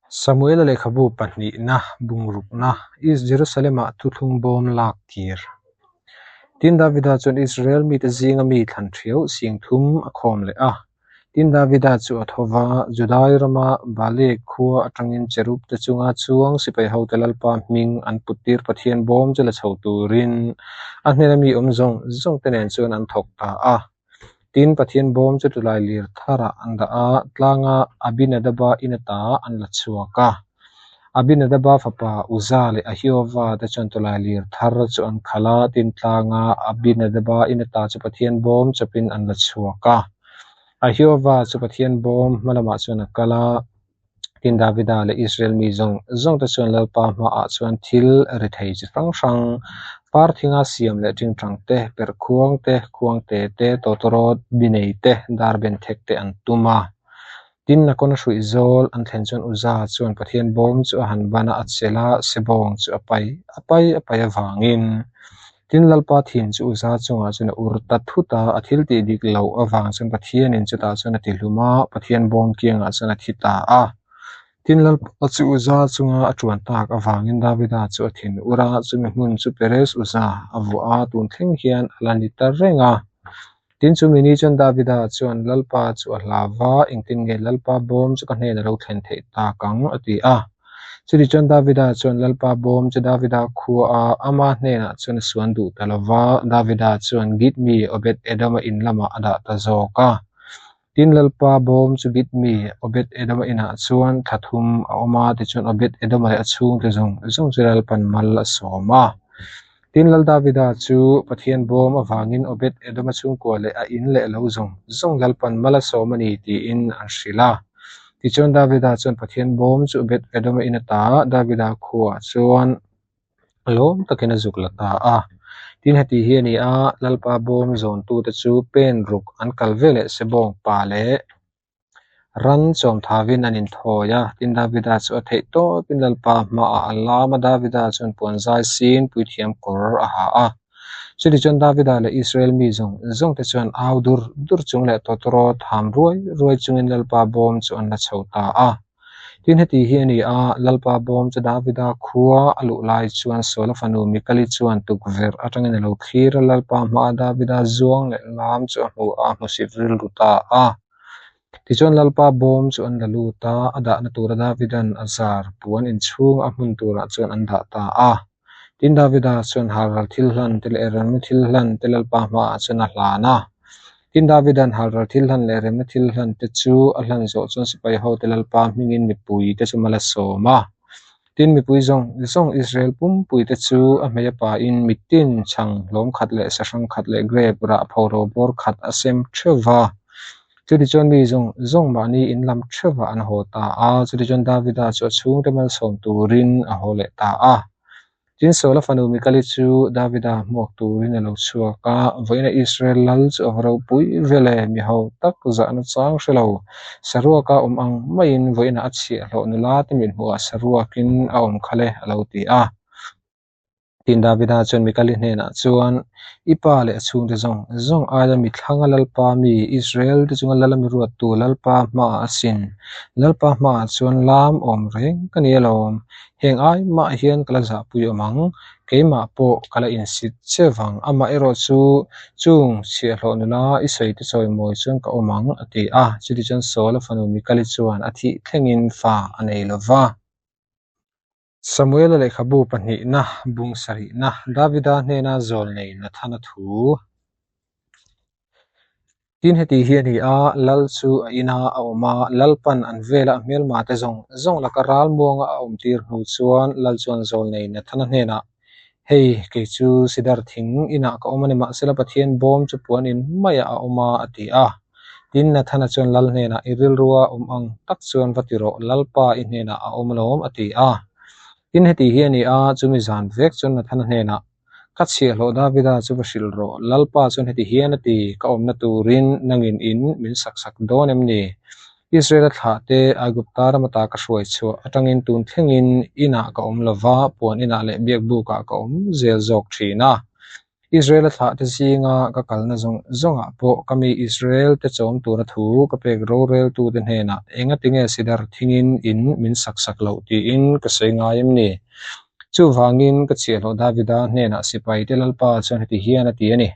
Samuela lehkhabu pahnihna bungrukna, East Jerusalem-ah thuthlung bawm lak kir. Tin, Davida chuan Israel mite zinga mi thlan ṭhiau singthum a khawm leh a. Tin, Davida chu a tho va, Judai rama Baalek khua aṭangin cherub-te chunga chuang sipai hote Lalpa hming an puttir Pathian bawm chu la chho turin a hnena mi awm zawng zawngte nen chuan an thawk ta a. Tin, Pathian bawm chu tulai lir tharah an dah a, tlanga Abinadaba in ata an la chhuak a. Abinadaba fapa Uza leh Ahiova te chuan tulai lir thar chu an khalh a, tin tlanga Abinadaba in ata chu Pathian bawm chawpin an la chhuak a. Ahiova chu Pathian bawm hma lamah chuan a kal a, tin Davida leh Israel mi zawng zawng te chuan Lalpa hmaah chuan thil ri thei chi hrang hrang, parthinga siam leh tingtang te, perhkhuang te, khuangte te, tawtawrawt, binei te, darben thek te an tum a. Tin, Nakona hruih zawl an thlen chuan Uza chuan Pathian bawm chu a han ban a, a chelh a, sebawng chu a pai a pai a pai avangin. Tin, Lalpa thin chu Uza chungah chuan a ur ta thut a, a thil tih dik loh avang chuan Pathianin chutah chuan a ti hlum a, Pathian bawm kiangah chuan a thi ta a. Tin, Lalpa chu Uza chunga a tuan tak avangin Davida chu a thin ur a, chumi hmun chu Perez Uza a vuah a, tun thleng hian a la ni ta reng a. Tin, chumi ni chuan Davida chuan Lalpa chu a hlau va, Engtin nge Lalpa bawm chu ka hnenah lo thlen theih tak ang? a ti a. Chutih chuan Davida chuan Lalpa bawm chu Davida khua a, ama hnenah chuan a suan duh ta lo va, Davida chuan Git mi Obed-Edoma in lamah a dah ta zawk a. Tin, Lalpa bawm chu Git mi Obed-Edoma inah chuan thla thum a awm a, tichuan Obed-Edoma leh a chhungte zawng zawng chu Lalpan mal a sawm a. Tin, Lal Davida chu Pathian bawm avangin Obed-Edoma chhungkua leh a in leh lo zawng zawng Lalpan mal a sawm a ni tiin an hrilh a. Tichuan Davida chuan Pathian bawm chu Obed-Edoma in ata Davida khuaah chuan lawm takin a zuk la ta a. Tin, heti hi a ni a, Lalpa bawm zawntute chu pen ruk an kal veleh sebawng pa leh Ran chawm thavin an inthawi a, tin Davida chu a theih tawpin Lalpa hmaah a lam a, Davida chuan puan zai sin puithiam kawr a ha a. Chutichuan Davida leh Israel mi zawng zawng te chuan au dur dur chung leh tawtawrawt ham ruai ruai chungin Lalpa bawm chu an la chho ta a. Tin heti hi a ni a, Lalpa bawm chu Davida khua a luh lai chuan Saula fanu Mikali chuan tukverh atangin a lo thlir a, Lalpa hmaah Davida zuang leh lam chu a hmu a, hmusit rilru ta a. Tichuan Lalpa bawm chu an la lut a, a dahna tura Davida'n a zar puan inchhunga a hmun turah chuan an dah ta a. Tin, Davida chuan halral thil hlan te leh remna thil hlan te Lalpa hmaah chuan a hlan a. Tin, Davida'n halral thil hlan leh remna thil hlan te chu a hlan zawh chuan sipai hote Lalpa hmingin mipui te chu mal a sawm a. Tin, mipui zawng zawng Israel pumpui te chu a hmei a pain mitin chhang hlawm khat leh sahrang khat leh grep rah phoro bawr khat a sem theuh va. Chutichuan mi zawng zawng mahni in lam theuhah an haw ta a, chutichuan Davida chu a chhungte malsawm turin a haw leh ta a. Tin, Saula fanu Mikali chu Davida hmuak turin a lo chhuak a, vawiina Israel lal chu a va ropui vel e, mi ho tak zahna chang hre lo. Saruaka awm ang maiin vawiina a chhiahhlawh nula te mit hmuhah saruakin a awm kha le, a lo ti a. Tin, Davida chuan Mikali hnenah chuan, I pa leh a chhungte zawng zawng aia mi thlanga Lalpa mi Israel te chunga lal a mi ruattu Lalpa hmaah a sin. Lalpa hmaah chuan lam awm reng ka ni alawm. Heng ai mah hian ka la zahpui awm ang, keimah pawh ka la insit che vang. Amah erawh chu chung chhiahhlawh nula i sawi te chawimawi chuan ka awm ang, a ti a. Chutichuan Saula fanu Mikali chuan a thih thlengin fa a nei lo va. Samuela lehkhabu pahnihna, bung sarihna, Davida hnena zawl nei Nathana thu. Tin heti hi a ni a, Lal chu a ina a awm a, Lalpan an vela a hmelma te zawng zawng laka ral muanga a awm tir hnu chuan Lal chuan zawl nei Nathana hnenah, Hei, kei chu Sidar thing inah ka awm a ni, mahsela Pathian bawm chu puan in maiah a awm a, a ti a. Tin, Nathana chuan Lal hnenah, I rilrua awm ang tak chuan va ti rawh, Lalpa i hnenah a awm alawm, a ti a. Tin, heti hi a ni a, chumi zan vek chuan Nathana hnenah, Ka chhiahhlawh Davida chu va hrilh rawh, Lalpa chuan heti hian a ti, Ka awmna turin nangin in min sak sak dawn em ni? Israela thlah te Aigupta rama ta ka hruai chhuah atangin tun thlengin inah ka awm lo va, puan inah leh biakbukah ka awm zel zawk thin a. Israela thlahte zinga ka kalna zawng zawngah pawh ka mi Israelte chawm tura thu ka pek roreltute hnenah engatinge sidar thingin in min sak sak loh tiin ka sawi ngai em ni? Chuvangin ka chhiahhlawh Davida hnenah sipaite Lalpa chuan heti hian a ti a ni,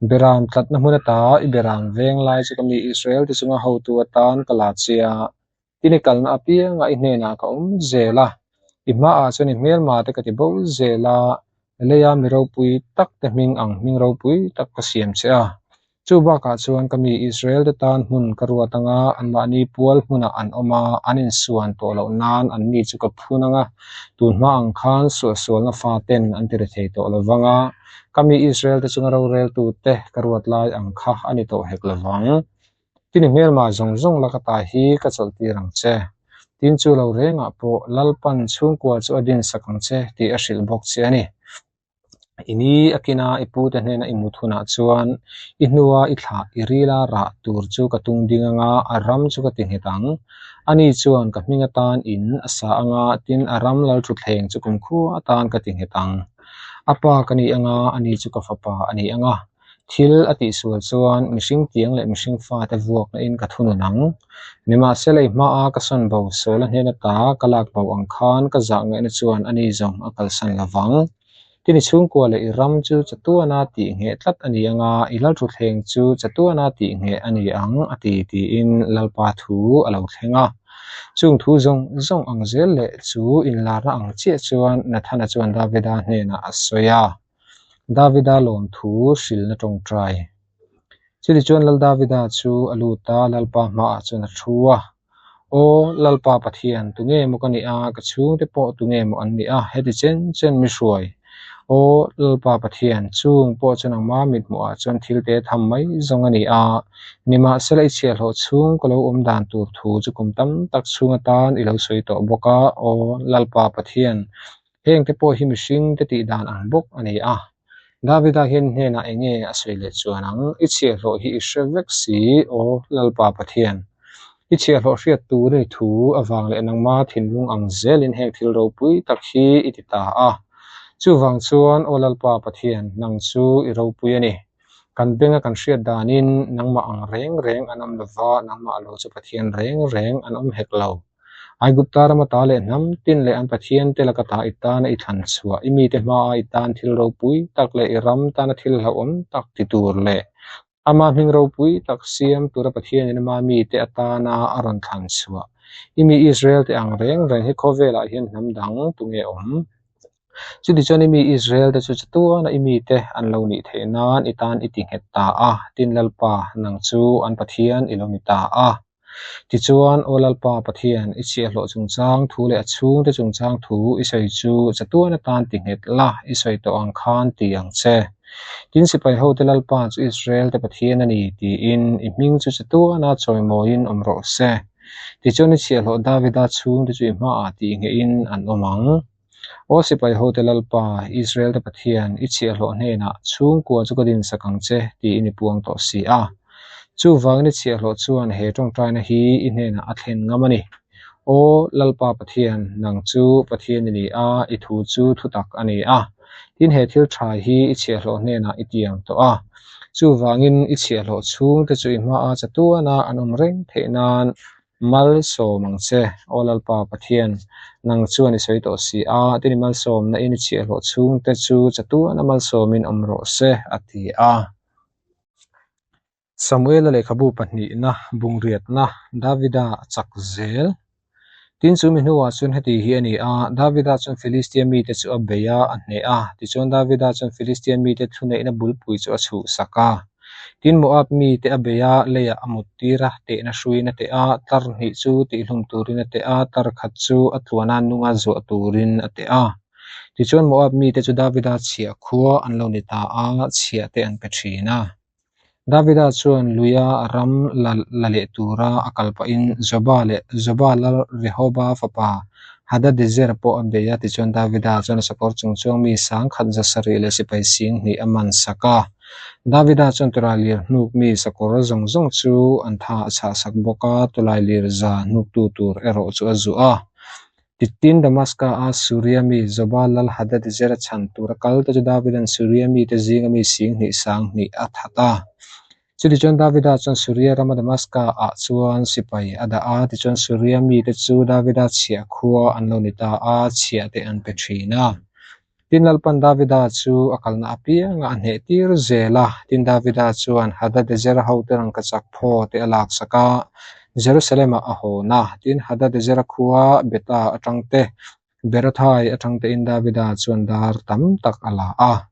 Beram tlatna hmun ata i beram veng lai chu ka mi Israelte chunga hotu atan ka la che a, Tin i kalna apiangah i hnenah ka awm zel a, i hmaah chuan i hmelma te ka ti bo zel a, leia mi ropui tak te hming ang hming ropui tak ka siam che a. Chu bakah chuan ka mi Israel te tan hmun ka ruat anga anmahni pual hmunah an awm a, an insuan tawh loh nan anni chu ka phun anga, tun hma ang khan suahsualna faten an ti rethei tawh lo vang a, ka mi Israel te chunga roreltute ka ruat lai ang kha a ni tawh hek lo vang. Tin i hmelma zawng zawng laka ta hi ka chawlh tir ang che. Tin chu lo rengah pawh Lalpan chhungkua chu a dinsak ang che tih a hrilh bawk che a ni. I ni a kina i pute hnena i mut hunah chuan i hnua i thlah i rila rah tur chu ka tung ding anga a ram chu ka ti nghet ang. Ani chuan ka hming atan in a sa anga tin a ram lalthutthleng chu kumkhua atan ka ti nghet ang. A pa ka ni anga ani chu ka fapa a ni anga. Thil a tihsual chuan mihring tiang leh mihring fate vuakna in ka thunun ang. Nimahsela i hmaa ka sawn bo sual a hnen ata ka lak bo ang khan ka zah ngaihna chuan ani zawng a kalsan lo vang. Tin i chhungkua leh i ram chu chatuana tih ngheh tlat a ni anga i lalthutthleng chu chatuana tih ngheh a ni ang a ti tiin Lalpa thu a lo thleng a. Chung thu zawng zawng ang zel leh chu inlarna ang chiah chuan Nathana chuan Davida hnenah a sawi a. Davida lawmthu hrilhna tawngtai. Chutichuan Lal Davida chu a lut a, Lalpa hmaah chuan a thu a. Aw Lalpa Pathian, tunge maw ka nih a, ka chhungte pawh tunge maw an nih a, heti chen chen mi hruai. Aw Lalpa Pathian, chung pawh chu nangma mithmuhah chuan thil te tham mai zawng a ni a, nimahsela i chhiahhlawh chhung ka lo awm dan tur thu chu kum tam tak chhung atan i lo sawi tawh bawk a, Aw Lalpa Pathian, Heng te pawh hi mihring te tih dan ang bawk a ni a. Davida hian hnenah eng nge a sawi leh chuan ang? I chhiahhlawh hi i hre vek si, aw Lalpa Pathian. I chhiahhlawh hriat tur i thu avang leh nangma thinlung ang zelin heng thil ropui tak hi i ti ta a. Chuvang chuan, aw Lalpa Pathian, nang chu i ropui a ni. Kan benga kan hriat danin nangmah ang reng reng an awm lova, nangmah lo chu Pathian reng reng an awm hek lo. Aigupta rama ta leh hnam tin leh an Pathiante laka ta i tana i thlan chhuah, i mite hmaa i tan thil ropui tak leh i ram tana thil hlauhawm tak ti tur leh ama hming ropui tak siam tura Pathianin ama mite atana a rawn thlan chhuah, i mi Israelte ang reng reng hi khawvelah hian hnam dang tunge awm? Chutichuan i mi Israelte chu chatuana i mite an lo nih theih nan i tan i ti nghet ta a, tin Lalpa, nang chu an Pathian i lo ni ta a. Tichuan, Aw Lalpa Pathian, i chhiahhlawh chungchang thu leh a chhungte chungchang thu i sawi chu chatuan atan ti nghet la, i sawi tawh ang khan ti ang che. Tin, sipai hote Lalpa chu Israel-te Pathian a ni, tiin i hming chu chatuana chawimawiin awm rawh se. Tichuan, i chhiahhlawh Davida chhungte chu i hmaah tih nghehin an awm ang. Aw sipai hote Lalpa, Israel-te Pathian, i chhiahhlawh hnenah chhungkua chu ka dinsak ang che, tiin i puang tawh si a. Chuvangin i chhiahhlawh chuan he tawngtaina hi i hnenah a thlen ngam a ni. Aw Lalpa Pathian, nang chu Pathian i ni a, i thu chu thutak a ni a. Tin, he thil tha hi i chhiahhlawh hnenah i tiam tawh a. Chuvangin i chhiahhlawh chhungte chu i hmaa chatuana an awm reng theih nan Malsawm ang che, Aw Lalpa Pathian, nang chuan i sawi tawh si a, tin i malsawmna in i chhiahhlawh chhungte chu chatuana malsawmin awm rawh se, a ti a. Samuela lehkhabu pahnihna bungriatna Davida a chak zel. Tin chu mi hnuah chuan heti hi a ni a, Davida chuan Filistia mite chu a bei a, a hneh a. Tichuan Davida chuan Filistia mite thuneihna bulpui chu a chhuhsak a. Tin, Moab mite a bei a, leiah a mut tir a, tehna hruiin a teh a, tlar hnih chu tihhlum turin a teh a, tlar khat chu a tluana nunga zuah turin a teh a. Tichuan Moab mite chu Davida chhiah khua an lo ni ta a, chhiah te an pe thin a. Davida chuan luia ram la la leh tura a kal pahin Zoba leh Zoba lal Rehoba fapa Hadadezer pawh a bei a, tichuan Davida chuan a sakawr chung chuang mi sangkhat zasarih leh sipai sing hnih a man sak a. Davida chuan tawlailir hnuk mi sakawr zawng zawng chu an tha a chhahsak bawk a, tawlailir za hnuktu tur erawh chu a zuah a. Tin, Damaska-a Suria mi Zoba lal Hadadezera chhan tura kal te chu Davida'n Suria mite zinga mi 2000 2000 a that a. Chutichuan Davida chuan Suria rama Damaska-ah chuan sipai a dah a, tichuan Suria mite chu Davida chhiah khua an lo ni ta a, chhiah te an pe thin a. Tin, Lalpan Davida chu a kalna apiangah a hneh tir zel a. Tin, Davida chuan Hadadezera hote rangkachak phaw te a laksak a, Jerusalem-ah a hawn a. Tin, Hadadezera khua Beta atang te, Berothai atang tein Davida chuan dar tam tak a la a.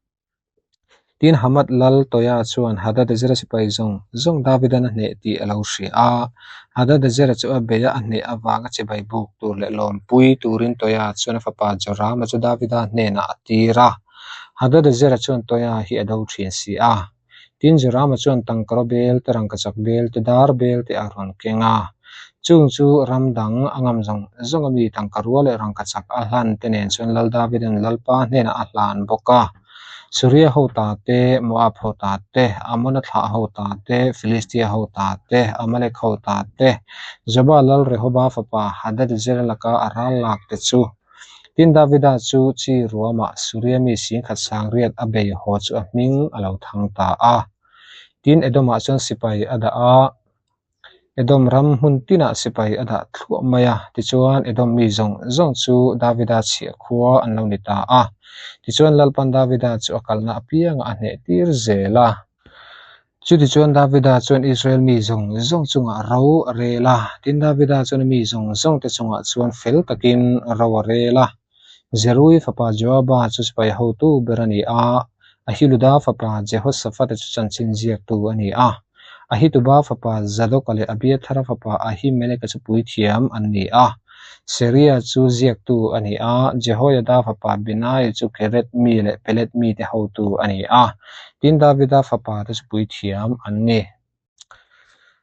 Tin, Hamath lal Toia chuan Hadadezera sipai zawng zawng Davidan a hneh tih a lo hria a. Hadadezera chu a beia a hneh avanga chibai buk tur leh lawmpui turin Toia chuan a fapa Jorama chu Davida hnenah a tir a. Hadadezera chuan Toia hi a do thin si a. Tin, Jorama chuan tangkaraw bel te, rangkachak bel te, dar bel te a rawn keng a. Chung chu ram dang a ngam zawng zawng a mi tangkarua leh rangkachak a hlan te nen chuan Lal Davidan Lalpa hnenah a hlan bawk a. Suria ho ta te, Moab ho ta te, Amona thlah ho ta te, Filistia ho ta te, Amalek ho ta te, Zoba lal Rehoba fapa Hadadezera laka a ral lak te chu. Tin, Davida chu chi ruamah Suria mi 10,000 sangriat a bei haw chu a hming a lo thang ta a. Tin, Edomah chuan sipai a dah a. Edom ram hmun tinah sipai a dah thluah mai a, tichuan Edom mi zawng zawng chu Davida chhiah khua an lo ni ta a. Tichuan Lalpan Davida chu a kalna apiangah a hneh tir zel a. Chutichuan Davida chuan Israel mi zawng zawng chungah ro a rel a, tin Davida chuan a mi zawng zawngte chungah chuan fel takin ro a rel a. Zerui fapa Joaba chu sipai hotu ber a ni a, Ahiluda fapa Jehoshaphat-a chu chanchin ziaktu a ni a. Ahituba fapa Zadoka leh Abiathara fapa Ahimeleka chu puithiam an ni a. Seria chu ziaktu a ni a, Jehoiada fapa Benaia chu Keret mi leh Pelet mite hotu a ni a. Tin, Davida fapate chu puithiam an ni.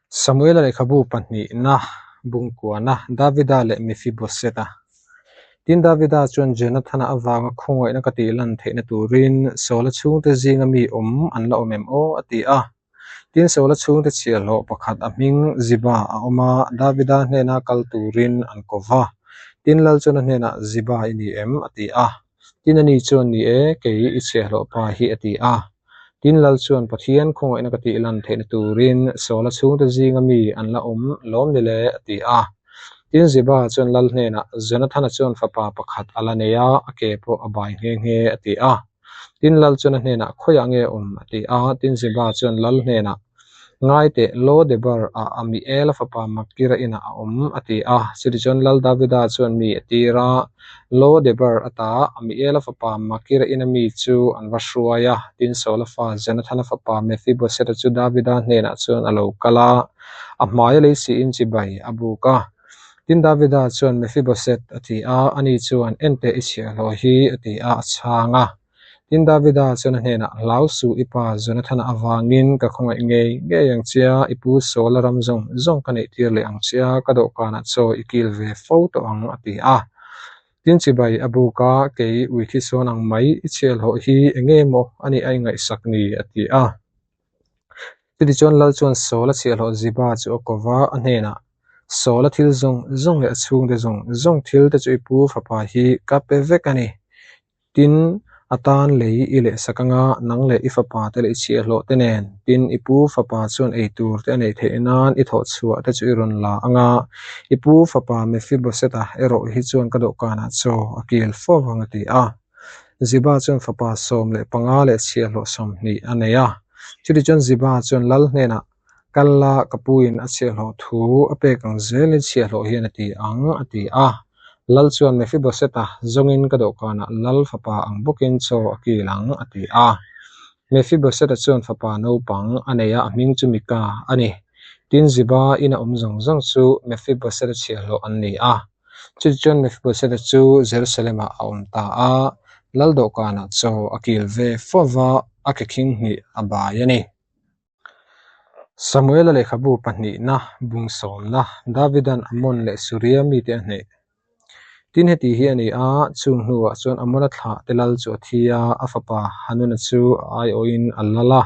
Samuela lehkhabu pahnihna bungkuana Davida leh Mephibosheth-a. Tin, Davida chuan Jonathana avanga khawngaihna ka tih lan theihna turin Saula chhungte zinga mi awm an la awm em aw? a ti a. Tin, Saula chhungte chhiahhlawh pakhat a hming Ziba a awm a, Davida hnena kal turin an ko va. Tin, lal chuan a hnenah, Ziba i ni em? a ti a. Tin, ani chuan, Ni e, kei i chhiahhlawh pa hi, a ti a. Tin, lal chuan Pathian khawngaihna ka tih lan theihna turin Saula chhungte zinga mi an la awm lawm ni le? a ti a. Tin, Ziba chuan lal hnenah, Jonathana chuan fapa pakhat a la nei a, a ke pawh a bai nghe nghe, a ti a. Tin, lal chuan a hnenah, Khawiah nge awm? a ti a. Tin, Ziba chuan lal hnenah, Ngai teh, Lo-debar ah Amiela fapa Makira inah a awm, a ti a. Chutichuan Lal Davida chuan mi a tir a, Lo-debar ata Amiela fapa Makira ina mi chu an va hruai a. Tin, Saula fa Jonathana fapa Mephibosheth-a chu Davida hnenah chuan a lo kal a, a hmaia lei siin chibai a buk a. Tin, Davida chuan Mephibosheth a ti a, ani chuan, Enteh i chhiahhlawh hi, a ti a, a chhang a. Tin, Davida chuan a hnenah, Hlau suh, i pa Jonathana avangin ka khawngaih ngei ngei ang che a, i pu Saula ram zawng zawng ka neih tir leh ang che a, ka dawhkanah chaw i kil ve fo tawh ang, a ti a. Tin, chibai a buk a, Kei uithi sawn ang mai, i chhiahhlawh hi eng nge maw a nih a ingaihsak ni? a ti a. Chutichuan Lal chuan Saula chhiahhlawh Ziba chu a ko va, a hnenah, Saula thil zawng zawng leh a chhungte zawng zawng thil te chu i pu fapa hi ka pe vek a ni. Tin, a tan lei i leh sak anga nang leh i fapa te leh i chhiahhlawh te nen, tin, i pu fapa chuan ei tur te a neih theih nan i thawh chhuah te chu i rawn la anga i pu fapa Mephibosheth-a erawh hi chuan ka dawhkanah chaw a kil fo vang a ti a. Ziba chuan fapa 15 leh chhiahhlawh 20 a nei a. Chutichuan Ziba chuan lal hnenah, Kal la, ka puin a chhiahhlawh thu a pek ang zelin chhiahhlawh hian a ti ang, a ti a. Lal chuan Mephibosheth-a zawngin ka dawhkanah lal fapa ang bawkin chaw a kil ang, a ti a. Mephibosheth-a chuan fapa naupang a nei a, a hming chu Mika a ni. Tin, Ziba ina awm zawng zawng chu Mephibosheth-a chhiahhlawh an ni a. Chutichuan Mephibosheth-a chu Jerusalem-ah a awm ta a, lal dawhkanah chaw a kil ve fo va, a ke khing hnih a bai a ni. Samuela lehkhabu pahnihna bung sawmna Davidan Ammon leh Suria mite a hneh. Tin heti hi a ni a, chung hnuah chuan Ammona thlah te lal chu a thi a, a fapa Hanuna chu a aiawhin a lal a.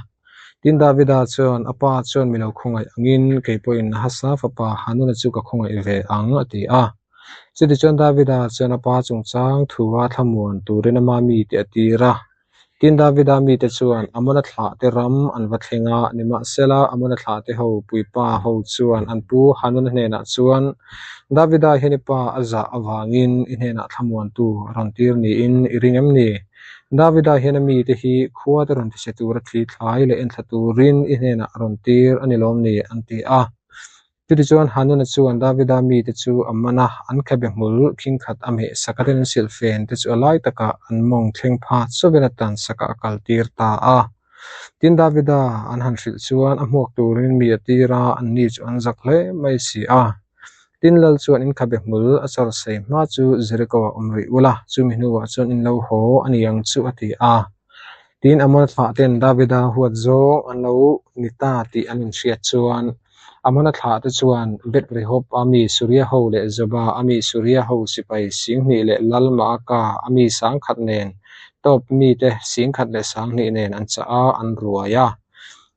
Tin Davida chuan a pa chuan mi lo khawngaih angin kei pawhin Nahasa fapa Hanuna chu ka khawngaih ve ang a ti a. Chutichuan Davida chuan a pa chungchang thua thlamuan turin ama mite a tir a. Tin, Davida mite chuan Amona thlahte ram an va thleng a, nimahsela Amona thlahte ho puipa ho chuan an pu Hanuna hnenah chuan, Davida hian i pa a zah avangin i hnenah thlamuantu a rawn tir niin i ring em ni? Davida hian a mite hi khua te rawn tichhe tura thli thlai leh enthla turin i hnenah a rawn tir a ni lawm ni? an ti a. Chutichuan Hanuna chuan Davida mite chu a man a, an khabe hmul khingkhat a meh sak a, tin an silhfen te chu a lai takah an mawng thleng pha chauhin a tan sakah a kaltir ta a. Tin Davida an han hrilh chuan a hmuak turin mi a tir a, anni chu an zak hle mai si a. Tin Lal chuan in khabe hmul a char sei hma chu Jeriko ah awm rih ula, chumi hnuah chuan in lo haw a ni ang chu a ti a. Tin Amona thlah ten Davida huat zawng an lo ni ta tih an inhriat chuan Amona thlah te chuan Beth Rehob a mi Suria ho leh Zoba a mi Suria ho sipai singhnih leh Lal Maaka a mi sangkhat nen Tob mite singkhat leh sanghnih nen an chah a, an ruai a.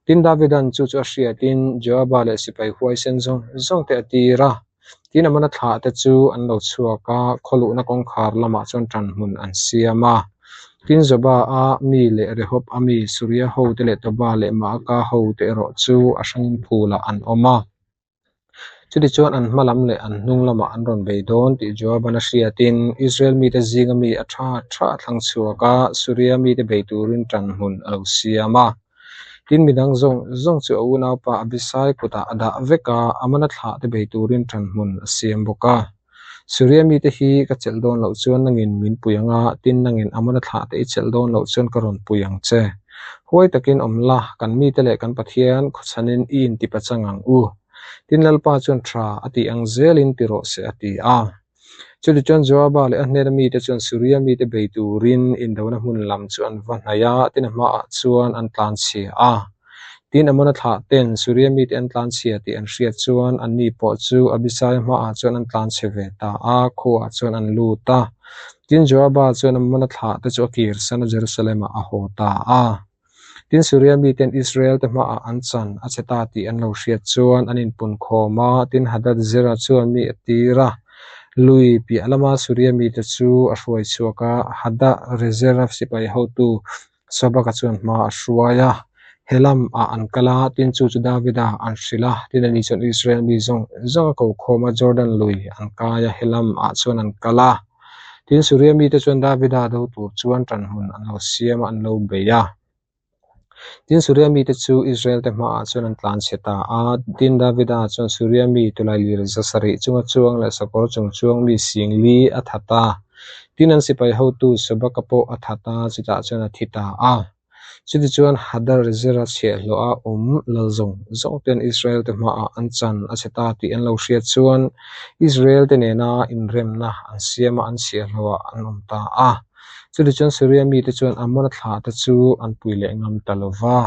Tin Davidan chu chu a hriatin Joaba leh sipai huaisen zawng zawng te a tir a. Tin Amona thlah te chu an lo chhuak a, khawluhna kawngkhar lamah chuan ṭanhmun an siam a. Tin Zoba a mi leh Rehob a mi Suria ho te leh Toba leh Maaka ho te erawh chu a hrangin phulah an awm a. Chutichuan an hma lam leh an hnung lamah an rawn bei dawn tih Joaban a hriatin Israel mite zinga mi a tha tha a thlang chhuak a, Suria mite bei turin ṭanhmun a lo siam a. Tin midang zawng zawng chu a unaupa Abisai kutah a dah vek a, Amona thlah te bei turin ṭanhmun a siam bawk a. Suria mite hi ka chelh dawn loh chuan nangin min pui ang a, tin nangin Amona thlah te i chelh dawn loh chuan ka rawn pui ang che. Huai takin awm la, kan mite leh kan Pathian khawchhanin i intipachang ang u. Tin Lalpa chuan tha a tih ang zelin ti rawh se a ti a. Chutichuan Joaba leh a hnena mite chuan Suria mite bei turin indona hmun lam chu an va hnaih a, tin a hmaah chuan an tlanchhia a. Tin Amona thlah ten Suria mite an tlanchhia tih an hriat chuan anni pawh chu Abisai hmaah chuan an tlanchhe ve ta a, khuaah chuan an lut a. Tin Joaba chuan Amona thlah te chu a kirsan a, Jerusalem-ah a haw ta a. Tin Suria miten Israel te hmaah an chan a che ta tih an lo hriat chuan an inpun khawm a, tin Hadadzera chuan mi a tir a, lui piah lama Suria mite chu a hruai chhuak a, Hadarezer-a sipai hotu Sobaka chuan hma a hruai a, Helam ah an kal a, tin chu chu Davida an hrilh a, tin ani chuan Israel mi zawng zawng a ko khawm a, Jordan lui an kai a, Helam ah chuan an kal a. Tin Suria mite chuan Davida do tur chuan ṭanhmun an lo siam a, an lo bei a. Tin Suria mite chu Israel te hmaah chuan an tlanchhe ta a. Tin Davida chuan Suria mi tulailîr za sarih chunga chuang leh sakawr chung chuang mi singli a that a. Tin an sipai hotu Sobaka pawh a that a, chutah chuan a thi ta a. Chutichuan Hadar-zira chhiahhlawh a awm lal zawng zawng ten Israel te hmaah an chan a chhe ta tih an lo hriat chuan Israel te nena inremna an siam a an chhiahhlawhah an awm ta a. Chutichuan Suria mite chuan Amona thlah te chu an pui leh ngam ta lo va.